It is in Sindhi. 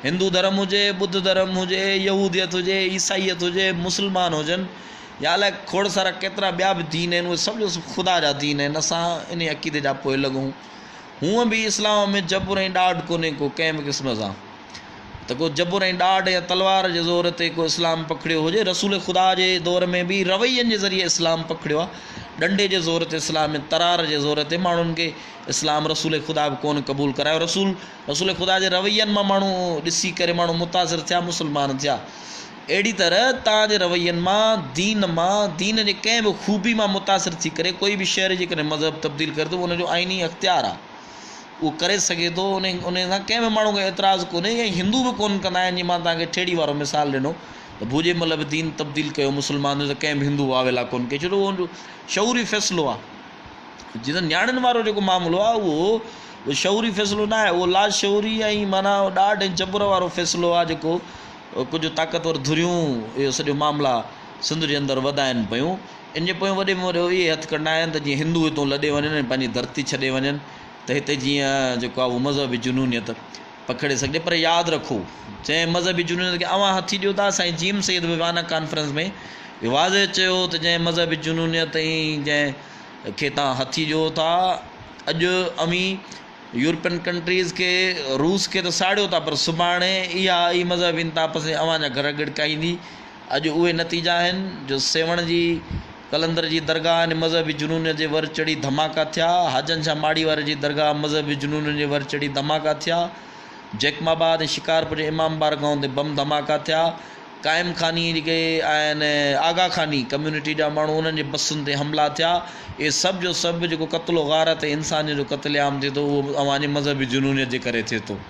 هندو ڌرم هجي، ٻڌ ڌرم هجي، يهوديت هجي، عيسائيت هجي، مسلمان هجن يا الائي کوڙ سارا ڪيترا ٻيا به دين آهن، اهي سڀ جو سڀ خدا جا دين آهن. اسان انهي عقيدي جا پوئلڳ آهيون. هونء به اسلام ۾ جبر ۽ ڏاڍ ڪونهي ڪو ڪنهن به قسم سان ته ڪو جبر ۽ ڏاڍ يا تلوار جي زور تي ڪو اسلام پکڙيو هجي. رسول خدا جي دور ۾ به روين جي ذريعي اسلام پکڙيو آهي. ڏنڊي جي زور تي اسلام ۽ ترار جي زور تي ماڻهن کي اسلام رسول خدا به ڪونه قبول ڪرايو. رسول رسول خدا جي روين مان ماڻهو ڏسي ڪري ماڻهو متاثر ٿيا مسلمان ٿيا. اهڙي طرح توهان جي روين مان، دين مان، دين جي ڪنهن به خوبي مان متاثر ٿي ڪري ڪوئي به شهري جيڪڏهن مذهب تبديل ڪري ٿو ان جو آئيني اختيار آهي اهو ڪري سگهي ٿو ان ان سان ڪنهن به ماڻهو کي اعتراض ڪونهي ۽ هندو به ڪونه ڪندا آهن جيئن مان توهان کي ٺيڙهي وارو مثال ڏنو ته ڀوڄي مل به دين تبديل ڪيو مسلمان ٿيو ته ڪنهن به هندو واويلا ڪونه ڪئي ڇو ته اهو ان جو شعوري فيصلو آهي. جيئن ته نياڻين وارو جيڪو معاملو آهي اهو شعوري فيصلو نه آهي اهو لاشعوري ۽ معنيٰ ڏاڍ ۽ جبر وارو فيصلو آهي جيڪو ڪجهه طاقتور ڌريون اهو سڄو معاملا سنڌ جي اندر وڌائين پيون ان جي پويان وڏي ۾ وڏو اهي هٿ ڪنڊا آهن ته جيئن هندو هتون لڏي وڃن ۽ پنهنجي ڌرتي ڇڏي وڃن ته هتي جيئن جيڪو آهي اهو مذهبي جنونيت پکڙي سگهجي پر ياد رکو جنهن مذهبي جنونيت کي اوهان هٿي ڏيو ٿا سائين جي ايم سيد به وانا ڪانفرنس ۾ اهو واضح چيو هو ته جنهن مذهبي جنونيت ۽ جنهن کي توهان هٿي ڏيو ٿا اڄ اوهين يورپين ڪنٽريز کي روس کي ته ساڙيو ٿا پر سڀاڻي اها ئي مذهبي انتها پسندي اوهان جا گهر ڳڙڪائيندي اڄ اهي نتيجا آهن جو سيوهڻ جي قلندر جي درگاهه ۽ مذهبي جنونيت جي ور چڙهي ڌماڪا ٿيا، حاجن شاهه ماڙي واري جي درگاهه مذهبي جنونين جي ور چڙهي ڌماڪا ٿيا، جيڪب آباد ۽ شڪارپور جي امام بارگاهن تي بم ڌماڪا ٿيا، قائم خاني جيڪي آهن آغا خاني ڪميونٽي جا ماڻهو انهن جي بسن تي حملا ٿيا، اهي سڀ جو سڀ جيڪو قتل و غارت ۽ انسانيت جو قتل عام ٿئي ٿو اهو اوهان جي مذهبي جنونيت جي ڪري ٿئي ٿو.